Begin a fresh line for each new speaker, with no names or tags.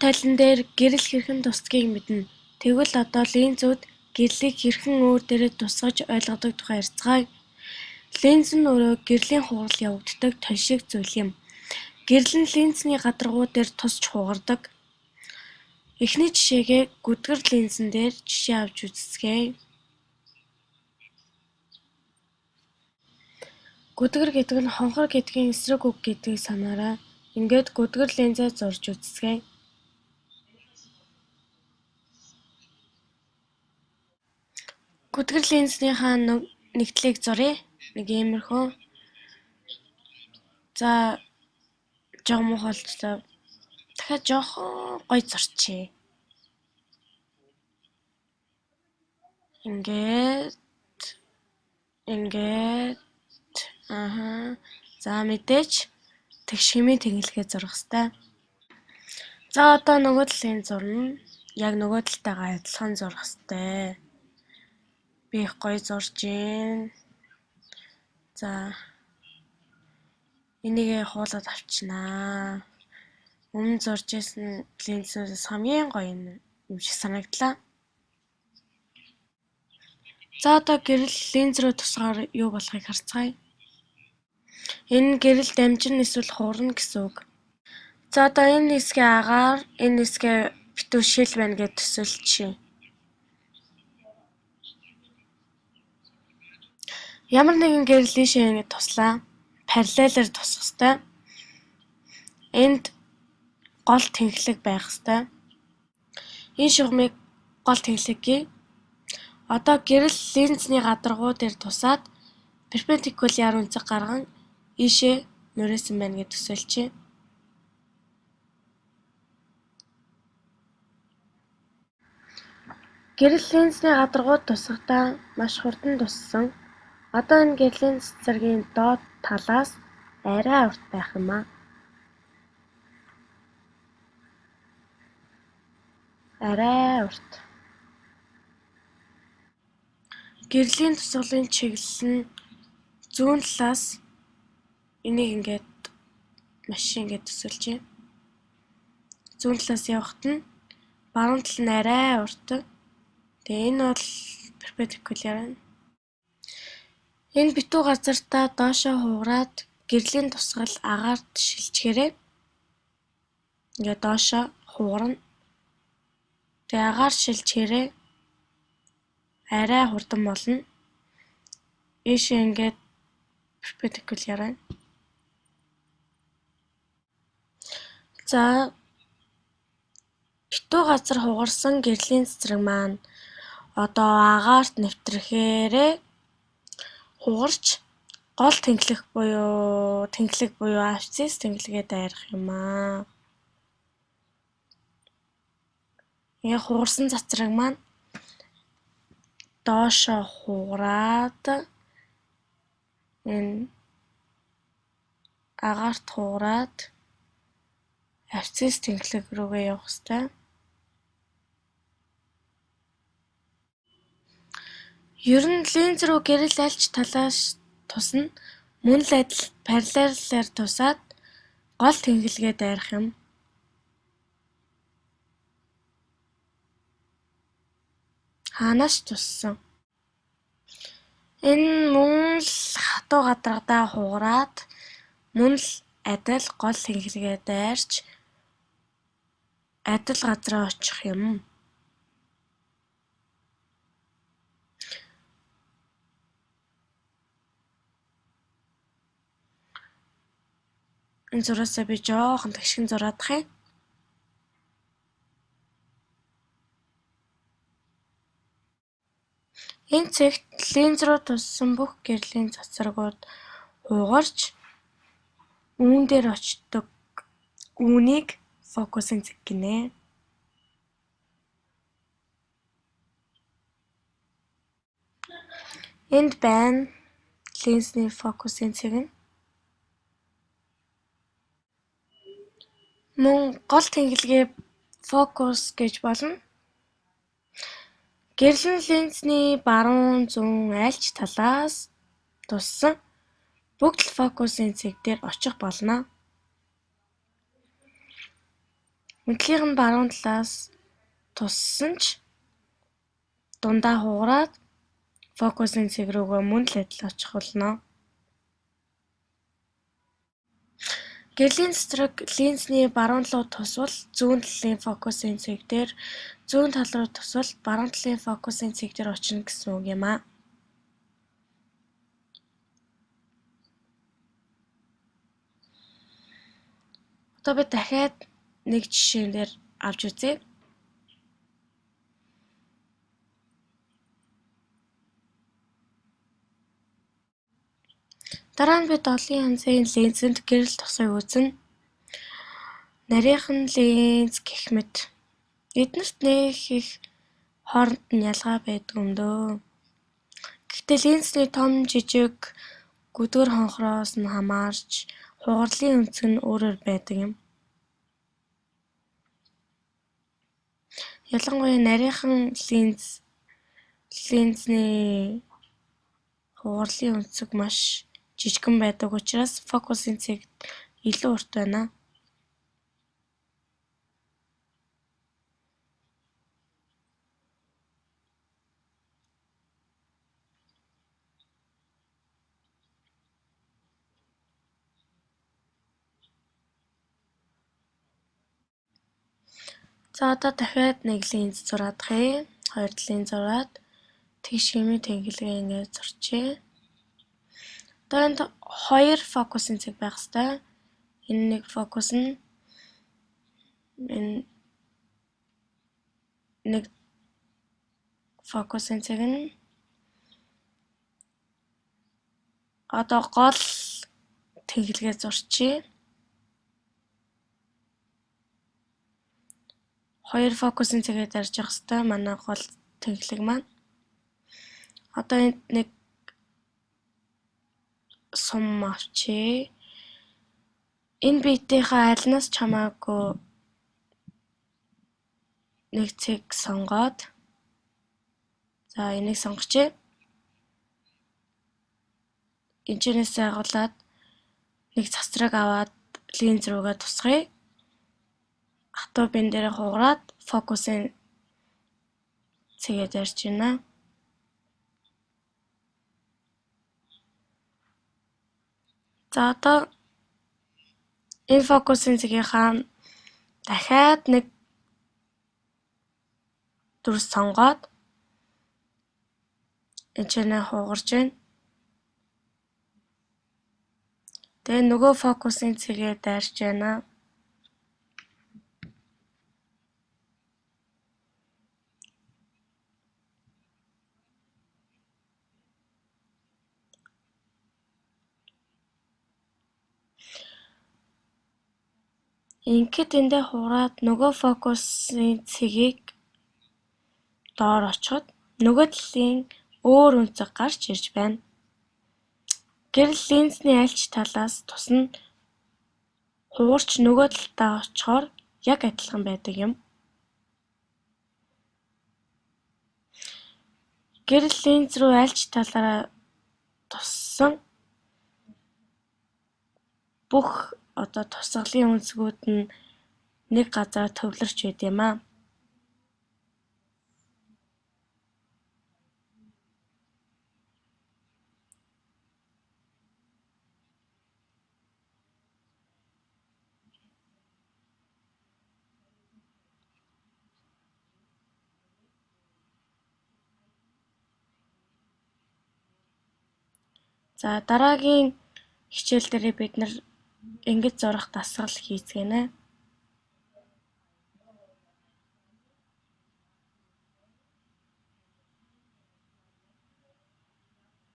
Толин дээр гэрэл хэрхэн тусдгийг мэднэ. Тэгвэл одоо линзүүд гэрлийг хэрхэн өөр дээрээ тусгаж ойлгодог тухай ярилцгаая. Линз нь өөрөө гэрлийн хугарал явагддаг толь шиг зүйл юм. Гэрэл нь линзний гадаргуу дээр тусч хугардаг. Эхний жишээгээ гүдгэр линзэн дээр жишээ авч үзцгээе. Гүдгэр гэдэг нь хонхор гэдгийн эсрэг үг гэдгийг санаарай. Ингээд гүдгэр линзээ зурж үзцгээе. Гүдгэр линзнийхаа нэгдлийг зуръя. Нэг иймэрхүү. За жоо муухай болчлоо. Дахиад жоохон гоё зурчихъя. Ингээд ингээд аа за мэдээж тэгш хэмээн тэнхлэгээ зурах хэвээр. За одоо нөгөө талын зурна. Яг нөгөө талтайгаа адилхан зурах хэвээр. Би их гоё зурж гин. За энийг хуулаад авчнаа. Өмнө зурж исэн линзүүдээс хамгийн гоё юм шиг санагдлаа. За одоо гэрэл линз рүү тусгаар юу болохыг харцгаая. Энэ гэрэл дамжин эсвэл хугарна гэсэн үг. За одоо энэ хэсгээ агаар, энэ хэсгээ битүү шил байна гэж төсөөлчихье. Ямар нэгэн гэрэл ийшээ ингэ туслаа. Параллелээр тусах хэвээр. Энд гол тэнхлэг байх хэвээр. Энэ шугамыг гол тэнхлэг гэх. Одоо гэрэл линзний гадаргуу дээр тусаад перпендикуляр өнцөг гарган ийшээ мөрөөсөн байна гэж төсөөлчихье. Гэрэл линзний гадаргууд тусахдаа маш хурдан туссан. Одоо энэ гэрлийн цэцэргийн доод талаас арай урт байх юм аа. Арай урт. Гэрлийн тусгалын чиглэл нь зүүн талаас энийг ингээд машин ингээд төсөөлжээ. Зүүн талаас явахад нь баруун тал нь арай урт. Тэгээ энэ бол перпендикуляр байна. Энэ битүү газартаа доошоо хугараад гэрлийн тусгал агаарт шилжихээрээ ингээд доошоо хугарна. Тэгээ агаар шилжихээрээ арай хурдан болно. Ийшээ ингээд перпендикуляр байна. За битүү газар хугарсан гэрлийн цэцрэг маань одоо агаарт нэвтрэхээрээ хугарч гол тэнхлэг буюу абсцисс тэнхлэгээ дайрах юм аа. Ингээ хугарсан цацраг маань доошоо хугараад энэ агаарт хугараад абсцисс тэнхлэг рүүгээ явах хэвээр. Ер нь линз рүү гэрэл аль ч талаас тусна, мөн л адил параллелээр тусаад гол тэнхлэгээ дайрах юм. Хаанаас ч туссан. Энэ мөн л хатуу гадаргадаа хугараад мөн л адил гол тэнхлэгээ дайрч адил газраа очих юм. Энэ зураасаа би жоохон тэгшгэн зураадах юм. Энэ цэгт линз рүү туссан бүх гэрлийн цацрагууд хугарч үүн дээр очдог үүнийг фокусын цэг гинэ. Энд байна линзний фокусын цэг нь. Мөн гол тэнхлэгээ фокус гэж болно. Гэрэл нь линзний баруун зүүн аль ч талаас туссан бүгд л фокусын цэг дээр очих болно. Мэдлийг нь баруун талаас туссан ч дундаа хугараад фокусын цэг рүүгээ мөн л адил очих болно. Гэрлийн цэцрэг линзний баруун руу тусвал зүүн талын фокусын цэг дээр, зүүн тал руу тусвал баруун талын фокусын цэг дээр очино гэсэн үг юм аа. Одоо би дахиад нэг жишээн дээр авч үзье. Дараа нь бид олон янзын линзэнд гэрэл тусыг үзнэ. Нарийнхан линз гэх мэт. Эднэрт нэх их хооронд нь ялгаа байдаг юм дөө. Гэхдээ линзний том жижиг гүдгэр хонхроос нь хамаарч хугарлын өнцөг нь өөрөөр байдаг юм. Ялангуяа нарийнхан линзний хугарлын өнцөг маш жижигхэн байдаг учраас фокусын цэг илүү урт байна. За одоо дахиад нэг линз зураадах юм. Хоёр талын зураад тэгш хэмээн тэнхлэгээ ингээд зурчээ. Одоо энд хоёр фокусын цэг байх ёстой. Энэ нэг фокус нь энэ нэг фокусын цэг нь одоо гол тэнхлэгээ зурчээ. Хоёр фокусын цэгээ дарж явах ёстой манай гол тэнхлэг маань. Одоо энд нэг сум авчээ. Энэ биетийнхээ альнаас ч хамаагүй нэг цэг сонгоод за энийг сонгочихъя. Энэчнээс агуулад нэг цацраг аваад линз рүүгээ тусгая. Хатуу бин дээрээ хугараад фокусын цэгээ дарж байна. За одоо энэ фокусын цэгийнхаа дахиад нэг дүрс сонгоод энэчнээ хугарч байна. Тэгээ нөгөө фокусын цэгээ дайрч байна. Ингээд эндээ хугараад нөгөө фокусын цэгийг доор очиход нөгөө талын өөр өнцөг гарч ирж байна. Гэрэл линзний аль ч талаас тусна хугарч нөгөө талдаа очихоор яг адилхан байдаг юм. Гэрэл линз рүү аль ч талаараа туссан бүх одоо тусгалын өнцгүүд нь нэг газар төвлөрч байд юм аа. За дараагийн хичээл дээр бид нар ингэж зурах дасгал хийцгээнэ.